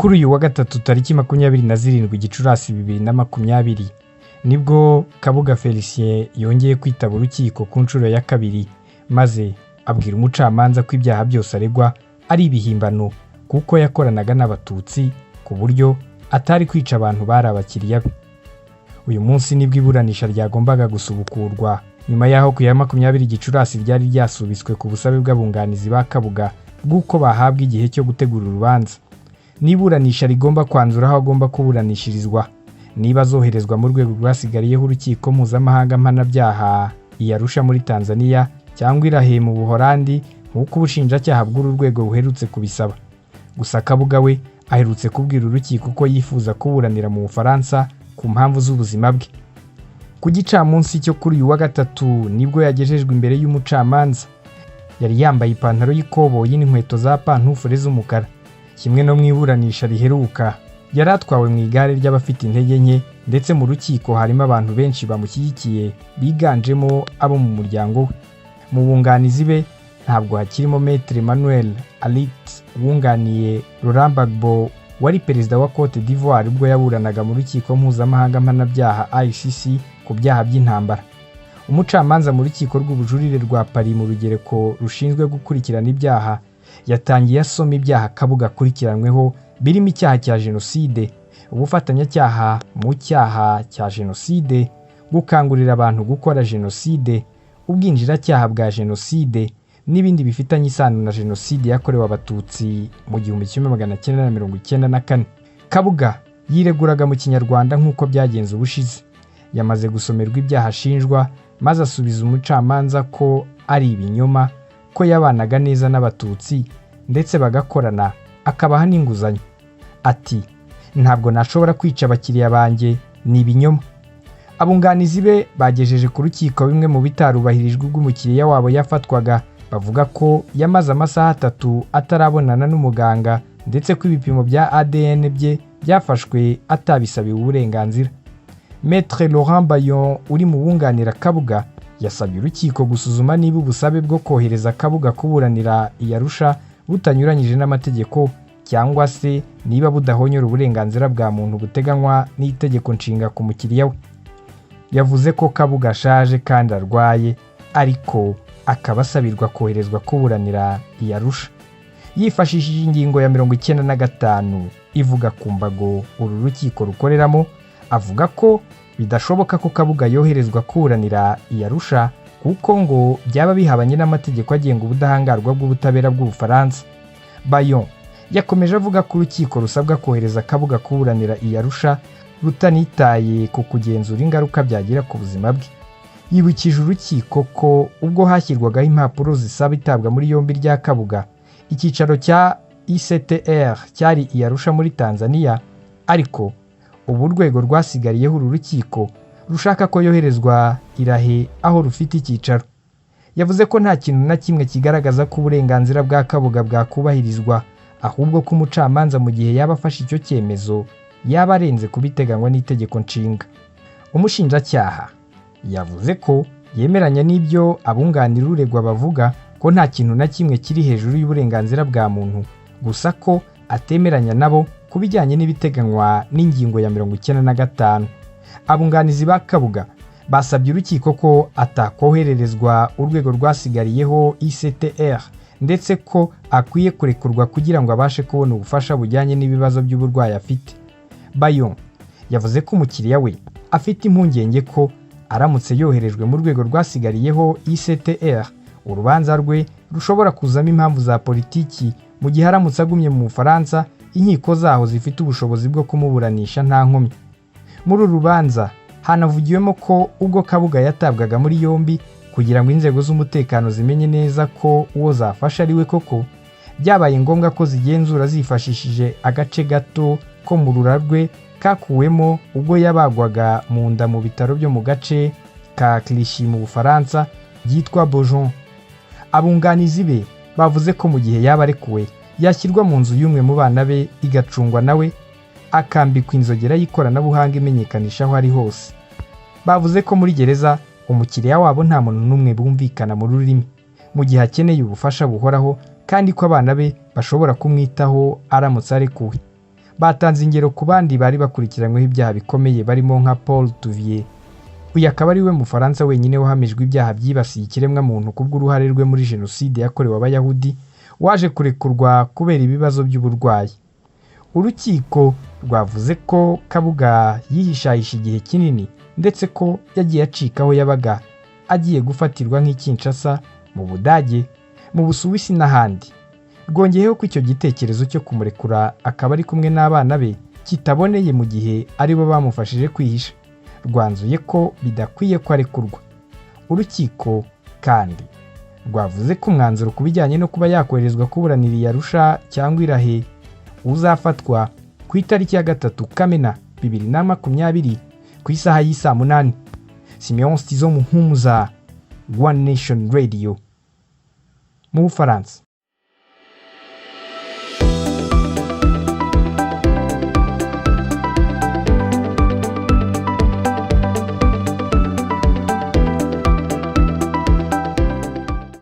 Kuri uyu wa gatatu tariki 27 Gicurasi 2020 nibwo Kabuga Felicien yongeye kwitaba urukiko ku nshuro ya kabiri, maze abwira umucamanza ko ibyaha byose aregwa ari ibihimbano kuko yakoranaga n'Abatutsi ku buryo atari kwica abantu bari abakiriya be. Uyu munsi nibwo iburanisha ryagombaga gusubukurwa nyuma y'aho ku ya 20 Gicurasi ryari ryasubitswe ku busabe bw'abunganizi ba Kabuga bw'uko bahabwa igihe cyo gutegura urubanza. N'iburanisha rigomba kwanzura aho agomba kuburanishirizwa, niba azoherezwa mu rwego rwasigariyeho urukiko mpuzamahanga mpanabyaha i Arusha muri Tanzania cyangwa i La Haye mu Buholandi nk'uko ubushinjacyaha bw'uru rwego buherutse kubisaba. Gusa Kabuga we aherutse kubwira urukiko ko yifuza kuburanira mu Bufaransa ku mpamvu z'ubuzima bwe. Ku gicamunsi cyo kuri uyu wa gatatu nibwo yagejejwe imbere y'umucamanza. Yari yambaye ipantaro y'ikoboyi n'inkweto za pantufure z'umukara. Kimwe no mu iburanisha riheruka, yari atwawe mu igare ry'abafite intege nke, ndetse mu rukiko harimo abantu benshi bamushyigikiye biganjemo abo mu muryango we. Mu bunganizi be ntabwo hakirimo Maître Emmanuel Altit wunganiye Laurent Gbagbo wari perezida wa Cote d'Ivoire ubwo yaburanaga mu rukiko mpuzamahanga mpanabyaha ICC ku byaha by'intambara. Umucamanza mu rukiko rw'ubujurire rwa Paris mu rugereko rushinzwe gukurikirana ibyaha yatangiye asoma ibyaha Kabuga akurikiranyweho, birimo icyaha cya jenoside, ubufatanyacyaha mu cyaha cya jenoside, gukangurira abantu gukora jenoside, ubwinjiracyaha bwa jenoside n'ibindi bifitanye isano na jenoside yakorewe Abatutsi mu 1994. Kabuga yireguraga mu Kinyarwanda nk'uko byagenze ubushize. Yamaze gusomerwa ibyaha ashinjwa, maze asubiza umucamanza ko ari ibinyoma, ko yabanaga neza n'Abatutsi ndetse bagakorana, akabaha n'inguzanyo. Ati: "Ntabwo nashobora kwica abakiriya banjye, ni ibinyoma." Abunganizi be bagejeje ku rukiko bimwe mu bitarubahirijwe ubwo umukiriya wabo yafatwaga, bavuga ko yamaze amasaha 3 atarabonana n'umuganga, ndetse ko ibipimo bya ADN bye byafashwe atabisabiwe uburenganzira. Maître Laurent Bayon uri mu bunganira Kabuga yasabye urukiko gusuzuma niba ubusabe bwo kohereza Kabuga kuburanira i Arusha butanyuranyije n'amategeko, cyangwa se niba budahonyora uburenganzira bwa muntu buteganywa n'itegeko nshinga ku mukiriya we. Yavuze ko Kabuga ashaje kandi arwaye, ariko akaba asabirwa koherezwa kuburanira i Arusha. Yifashishije ingingo ya 95 ivuga ku mbago uru rukiko rukoreramo, avuga ko bidashoboka ko Kabuga yoherezwa kuburanira i Arusha kuko ngo byaba bihabanye n'amategeko agenga ubudahangarwa bw'ubutabera bw'Ubufaransa. Bayon yakomeje avuga ko urukiko rusabwa kohereza Kabuga kuburanira i Arusha rutanitaye ku kugenzura ingaruka byagira ku buzima bwe. Yibukije urukiko ko ubwo hashyirwagaho impapuro zisaba itabwa muri yombi rya Kabuga, icyicaro cya ICTR cyari i Arusha muri Tanzania, ariko ubu urwego rwasigariyeho uru rukiko rushaka ko yoherezwa i La Haye aho rufite icyicaro. Yavuze ko nta kintu na kimwe kigaragaza ko uburenganzira bwa Kabuga bwakubahirizwa, ahubwo ko umucamanza mu gihe yaba afashe icyo cyemezo yaba arenze ku biteganywa n'itegeko nshinga. Umushinjacyaha yavuze ko yemeranya n'ibyo abunganira uregwa bavuga ko nta kintu na kimwe kiri hejuru y'uburenganzira bwa muntu, gusa ko atemeranya nabo ku bijyanye n'ibiteganywa n'ingingo ya 95. Abunganizi ba Kabuga basabye urukiko ko atakohererezwa urwego rwasigariyeho ICTR, ndetse ko akwiye kurekurwa kugira ngo abashe kubona ubufasha bujyanye n'ibibazo by'uburwayi afite. Bayon yavuze ko umukiriya we afite impungenge ko aramutse yoherejwe mu rwego rwasigariyeho ICTR, urubanza rwe rushobora kuzamo impamvu za politiki, mu gihe aramutse agumye mu Bufaransa inkiko zaho zifite ubushobozi bwo kumuburanisha nta nkomyi. Muri uru rubanza hanavugiwemo ko ubwo Kabuga yatabwaga muri yombi, kugira ngo inzego z'umutekano zimenye neza ko uwo zafashe ari we koko, byabaye ngombwa ko zigenzura zifashishije agace gato ko mu rura rwe kakuwemo ubwo yabagwaga mu nda mu bitaro byo mu gace ka Clichy mu Bufaransa byitwa Beaujon. Abunganizi be bavuze ko mu gihe yaba arekuwe yashyirwa mu nzu y'umwe mu bana be igacungwa nawe, akambikwa inzogera y'ikoranabuhanga imenyekanisha aho ari hose. Bavuze ko muri gereza umukiriya wabo nta muntu n'umwe bumvikana mu rurimi mu gihe akeneye ubufasha buhoraho, kandi ko abana be bashobora kumwitaho aramutse arekuwe. Batanze ingero ku bandi bari bakurikiranyweho ibyaha bikomeye, barimo nka Paul Touvier. Uyu akaba ari we Mufaransa wenyine wahamijwe ibyaha byibasiye ikiremwamuntu kubw'uruhare rwe muri Jenoside yakorewe Abayahudi, waje kurekurwa kubera ibibazo by'uburwayi. Urukiko rwavuze ko Kabuga yihishahisha igihe kinini, ndetse ko yagiye acika aho yabaga agiye gufatirwa nk'i Kinshasa, mu Budage, mu Busuwisi n'ahandi. Rwongeyeho ko icyo gitekerezo cyo kumurekura akaba ari kumwe n'abana be kitaboneye mu gihe aribo bamufashije kwihisha. Rwanzuye ko bidakwiye ko arekurwa. Urukiko kandi rwavuze ko umwanzuro ku bijyanye no kuba yakoherezwa kuburanira i Arusha cyangwa i La Haye uzafatwa ku itariki ya 3 Kamena 2020 ku isaha y'i 8:00. Simeon Stizo Muhumuza, One Nation Radio, mu Bufaransa.